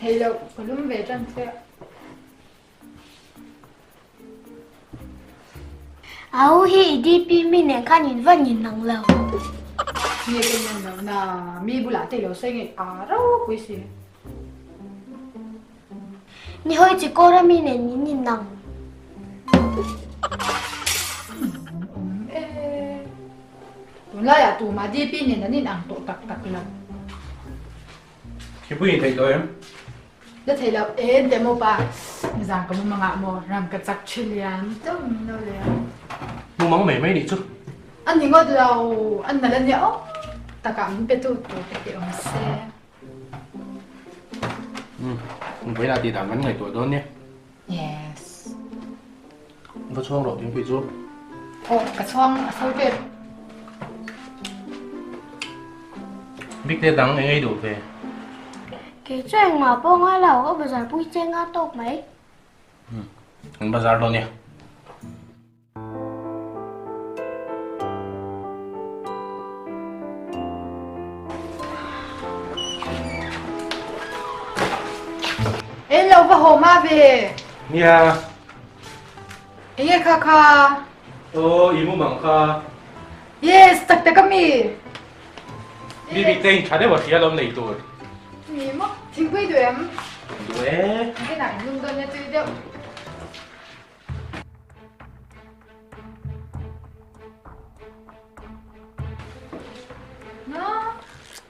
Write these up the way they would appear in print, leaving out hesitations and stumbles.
Thei loh ka lum ve tan che. Au hi i DP mi nen khan in va nin ang lo. Nge ka nin lo na mi bulah te lo sawi nge a ropui si. Ni hawi chi kawr a mi nen in nin ang. Awm e. Tunlaiah tumah DP nen an in ang tawh tak tak lo. Thingpui in theih tawh em? La thei lo e te maw pa nizan ka mumang ah maw ram ka chak thi lian deuh min lo le. Mumang mai mai nih chu. An ni ngawt lo an nal ania aw takah min pe tu tur te hi awm se. Umm vawilah tih dan kan ngaihtuah dawn nia. Yes. Va chhuang rawh thingpui chu. Aw ka chhuang a sawi tep. Bik te dang eng ei duh ve. Kei chu engmah pawh ngai lo, ka bazar pui che nga tawk mai. Umm kan bazar dawn nia. En lo va haw ma ve. Nia. Enge kha kha. Aw i mumang kha. Yes, tak tak ami. Mi bik te in tha deuh a hria lo nei tur. Ni maw, thingpui duh em? Duh e. Engtin ah in lum dawn nia tui deuh.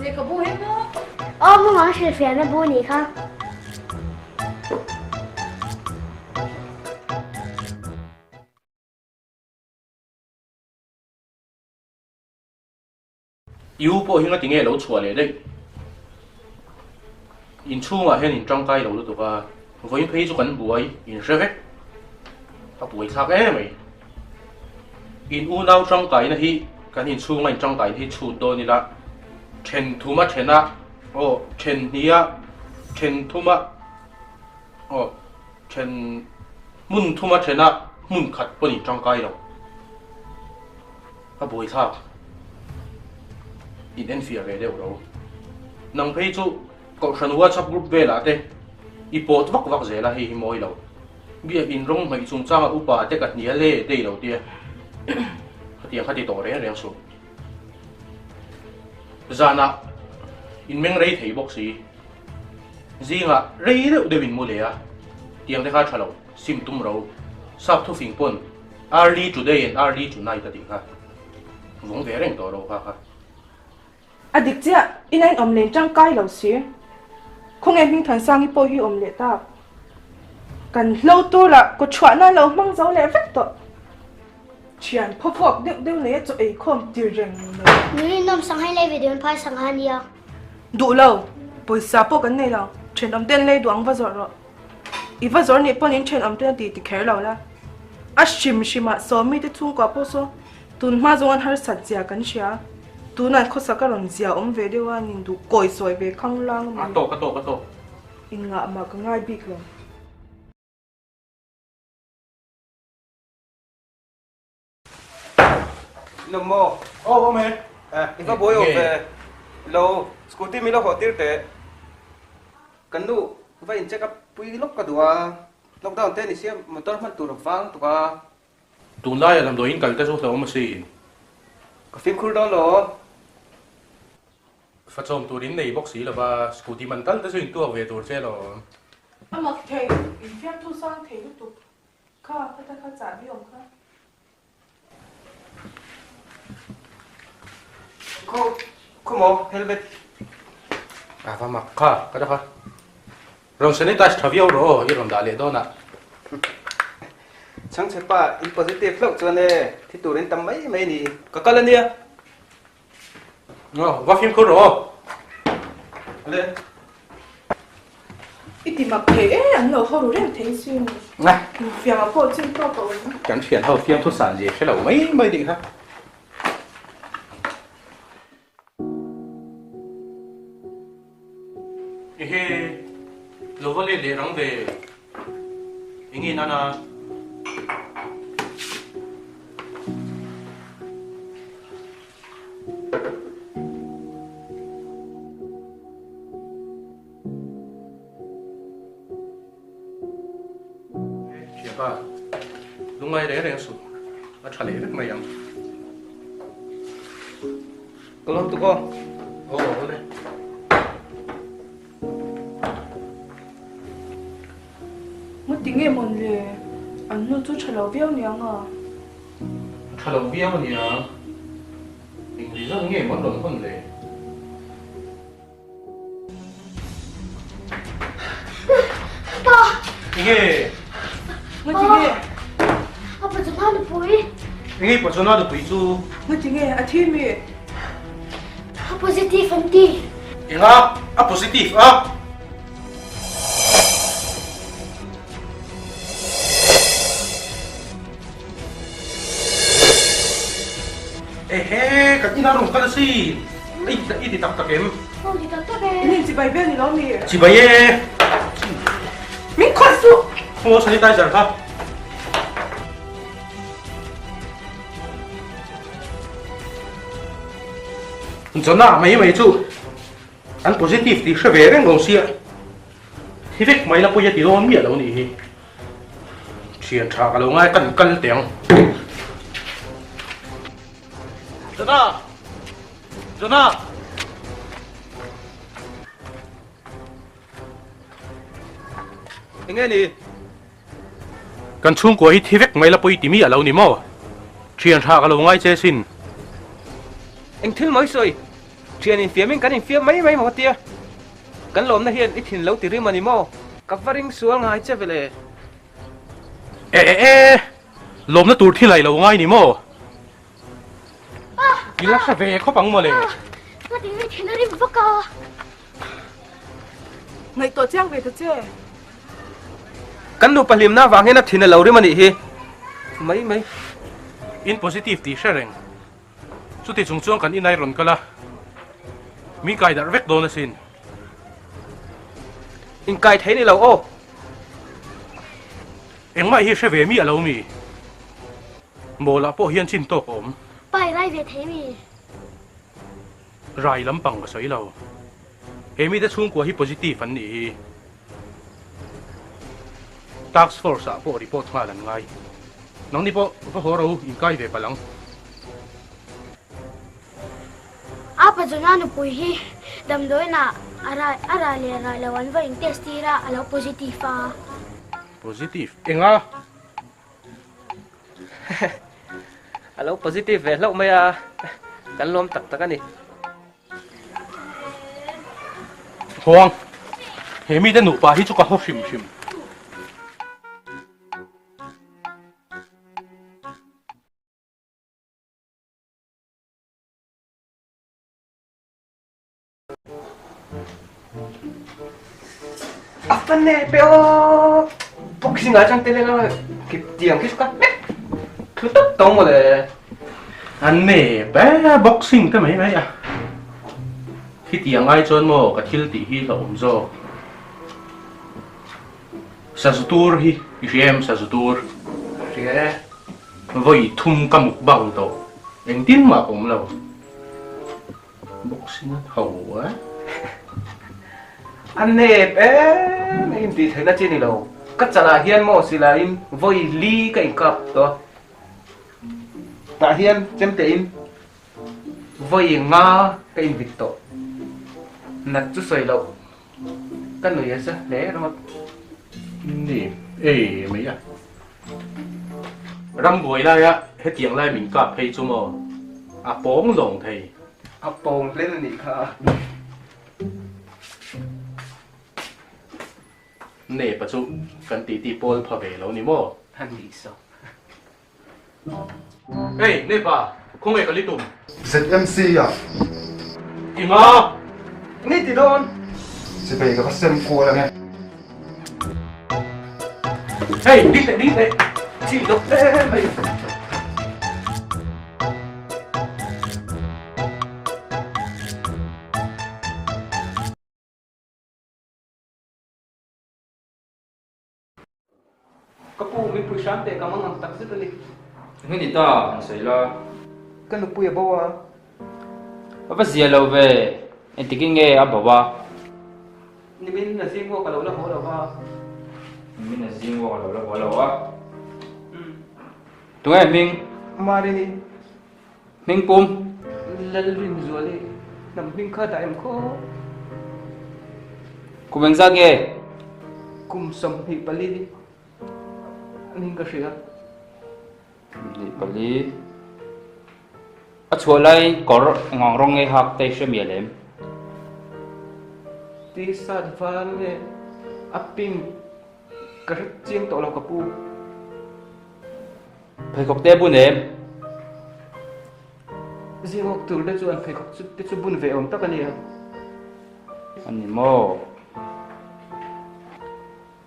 Lehkhabu hi maw? Aw mumang hrilhfiahna bu nih kha. I u pawh hi ngati nge lo chhuah leh daih? Inchhungah hian in tangkai lo lutuk a, vawiin phei chu kan buai in hre vek. A buaithlak em mai. In unau tangkaina hi kan inchhunga in tangkaina hi chhut dawn ila, then thuma thena aw then hniha then thuma aw then hmun thuma thena hmun khat pawn in tangkai lo. A buaithlak in enfiah ve deuh lo. Nang phei chu Kohhran WhatsApp group velah te i pawt vak vak zel a, hei hi mawi lo. Biak in rawng hnaih chungchanga upa te ka hnial e dei lo tia khatiang kha ti tawh reng reng suh. Zanah in meng rei thei bawk si. Zingah rei deuh deuh in mu leh a, tiang te kha tha lo, sim tum ro, sap thufing pawn Early today and early tonight a tih kha vawng ve reng tawh lo kha kha. A dik chiah, ina in awm len tangkai lo si. Khawnge Hmingthansangi pawh hi awm leh tak. Kan hlo tur ah kaw chhuahna lo hmang zo leh vek tawh. Thian phawvuak deuh deuh nei a chaw ei khawm tir reng lo. Nui nawm Shanghai lei ve dawn phai Sangha nia. Duh lo, pawisa pawh kan nei lo, thenawm ten lei duh ang va zawrh rawh. I va zawr nih pawn in thenawm ten a ti ti kher lo la. A hrim hrimah Sawmi te chhungkua pawh saw tun hma zawng an harsat zia kan hria. Tunah khawsak a rawn zia awm ve deuh a, nin duh kawi sawi ve khang lang a mawni. A tawk a tawk a tawk. Engah mah ka ngai bik lo. Lawm maw? Aw awm e. Eh, i va buai awm ve. Lo, scooty mi lo haw tir teh. Kan nu va in check up pui lawk ka duh a, lockdown te ni sia motor hman tur a vang tuk a. Tunlaia damdawiin kal te chu hlauhawm a si. Ka fimkhur dawn lo. Fachawm tur in nei bawk si lo va, scooty man tal te chu in tuak ve tur che lo. A mak thei, infiamtu sang thei lutuk. Kha, khata kha chahbi awm kha. Khaw, khaw maw, helmet. A va mak kha, ka ta kha. Rawn sanitize tha viau rawh aw, i rawn dah leh dawn ah. Chhangchhe pa in positive hlauh chuan e, thi tur in tam mai mai ni. Ka kal ania. Aw, va fimkhur rawh aw. Ale. I ti mak thei e, an lo haw ru reng thei sin. Infiam ah pawh chin tawk a awm. Kan thian ho fiam thu san zia hre lo mai mai ding kha. Ehe, lo va let leh rang ve. Enge nana? Thianpa, lungngai reng reng suh, a tha leh vek mai ang. Ka lawm tuk aw. Aw, awle. Ngati nge mawn le? An nu chu tha lo viau niang a. Tha lo viau aniang. Eng result nge mawn rawn hawn le? Pa! Enge? Ngati nge? A pachana nupui. Enge pachana nupui chu? Ngati nge? A thi mi? A positive an ti. Enga? A positive a? Ehe, kan ina rawn kal asin. I i ti tak tak em? Aw ti tak tak e. In in chibai vel ni lo mi? Chibai e. Min khawih suh. Khaw sanitizer kha. Chona mai mai chu an positive tih hre ve reng lo sia. Thi vek mai la pawi a ti dawn miah lo nih hi. Thian tha ka lo ngai kan kal teh ang. Jona! Jona! Enge ni? Kan chhungkua hi thi vek mai la pawi ti miah lo ni maw? Thian tha ka lo ngai che sin. Eng thil mawi sawi? Thian infiamin kan infiam mai mai maw tia? Kan lawmna hian i thin lo ti rim a ni maw? Ka va ring sual ngai che vele. E e e! Lawmna tur thil ai lo ngai ni maw? I la hre ve khawp ang mawle. Ka ti nge thin a rim vak a. Ngaihtuah chiang ve ta che. Kan nupa hlimna avang hian a thin a lo rim a nih hi. Mai mai. In positive tih hre reng. Chuti chung chuan kan inai rawn kal a, min kai darh vek dawn asin. Inkai thei ni lo aw. Engmah hi hre ve mi a lo mi? Mawlah pawh hian chin tawk a awm. Pa i rai ve thei mi? Rai lampang ka sawi lo. He mite chhungkua hi positive an nih hi. Task force ah pawh report nghal an ngai. Nangni pawh va haw ro inkai ve palh ang. A pazawna nupui hi damdawiinah a rai a rai leh rai lo an va in test tir a, a lo positive a. Positive enga? A lo positive ve hlauh mai a, kan lawm tak tak a ni. Huang, he mite nupa hi chu ka haw hrim hrim. A fan e pe aw boxing ah chuan tel ila kip tiang khi chu ka hnek thlu tawp tawng mawle. An nep e boxing te mai mai a. Khitiang ai chuan maw ka thil tih hi hlauhawm zawk. Sazu tur hi i hria em sazu tur? Hria e. Vawi thum ka mukbang tawh engtin mah ka awm lo. Boxing a tho a. A nep em em tih theihna chi ni lo. Ka chalah hian maw silaiin vawi li ka inkap tawh a. Tah hian chemtein vawi nga ka invit tawh. Nat chu sawi loh. Ka nui a za hle ringawt. Ni e mai a. Rambuai laia hetiang lai min kap phei chu maw a pawng lawng thei. A pawng hlen a nih kha. Nepa chu kan titi pawl pha ve lo ni maw? A nih so. Hey, Nepa, khawnge ka litum? ZMC ah. Inga! Ni ti dawn. Chibei ka va sem kual ange. Hey, ding teh, ding teh. Chi dawk hle mai. Ka pu, mipui hram teh ka mang ang tak zet a ni. Enge ni ta, han sawi la. Ka nupui a bo a. A va zia lo ve, engtikin nge a bo a? Nimin a zing walk a lo la haw lo va. Nimin a zing walk a lo la haw lo a. Tunge hming? Marini. Hming pum. Lalrinzuali hnam hming kha dah em khaw? Kum engzat nge? Kum 24 ning ka hria. 24. A chhuah lai kawr engang rawng nge hak te hre mial em? T-shirt var nge a pink ka hre chiang tawh lo ka pu. Pheikhawk te bun em? Zingawk tur te chuan pheikhawk chu te chu bun ve awm tak a nia. A ni maw?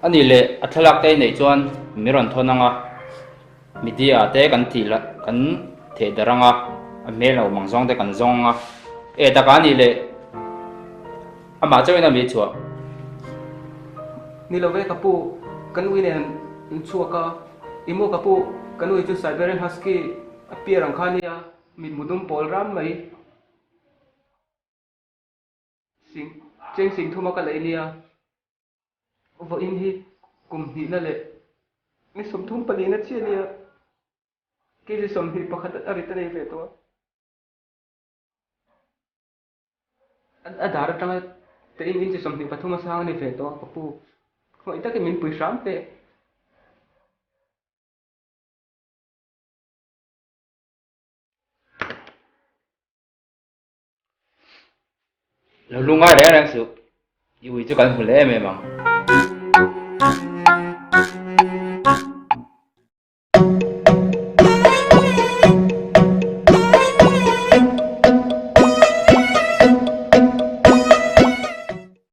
A nih leh a thlalak te neih chuan mi rawn thawn ang a, media te kan tih lah kan theh darh ang a, a hmel a awm ang zawng te kan zawng ang a. E taka a nih leh amah chauhin a mi chhuah. Ni lo ve ka pu, ka nui nen an chhuak a. I maw ka pu, ka nui chu Siberian Husky a piar ang kha nia, mitmu dum pawl ram mai. Sing, cheng sing thuma ka lei nia, vawiin hi kum hnihna leh ni 34 na chiah nia, kg 21 a rit a nei ve tawh a. A dar atanga tein inchi 23 a sang a ni ve tawh a, ka pu. Khawngaih takin min pui hram teh. Lo lungai reng reng suh, i ui chu kan hmu leh em em ang.